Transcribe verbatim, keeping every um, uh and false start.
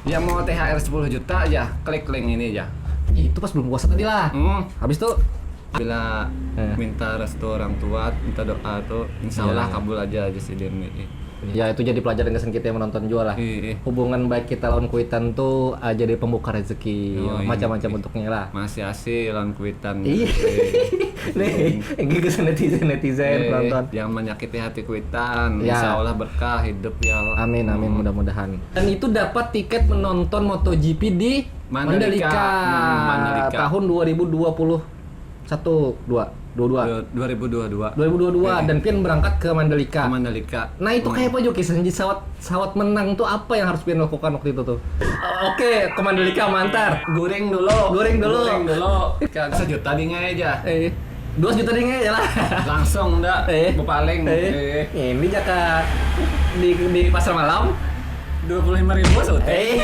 Yang mau T H R sepuluh juta aja, klik link ini aja. Itu pas belum puasa tadi lah. Hmm, Habis tuh bila Eh. minta restu orang tua, minta doa tuh, insya Allah Ya. Kabul aja aja sih dia ini. Ya, itu jadi pelajaran kesan kita yang menonton juga lah. Iya, iya. Hubungan baik kita lawan kuitan tuh ah, jadi pembuka rezeki Oh, iya. Macam-macam bentuknya lah. Masih asih lawan kuitan. Iya. Nih, ini kesan netizen netizen Eh, penonton. Jangan menyakiti hati kuitan. Ya. Insya Allah berkah hidup ya. Amin amin mudah-mudahan. Dan itu dapat tiket menonton MotoGP di Mandalika. Mandalika, Hmm, Mandalika. tahun dua ribu dua puluh satu dua dua dua. Dua- dua ribu dua dua. dua ribu dua dua dan pian berangkat ke Mandalika. Ke Mandalika. Nah itu kayak apa juga kisahnya sawat sawat menang tuh apa yang harus pian lakukan waktu itu tuh? Oke, ke Mandalika mantar. Goreng dulu. Goreng dulu. Goreng dulu. Kan sejuta di ngai aja. Eh, dua juta deh ya lah. Langsung ndak Eh. Bepaling. Eh, Eh. ini jaka di di pasar malam. Dua puluh lima ribu sudah. Eh,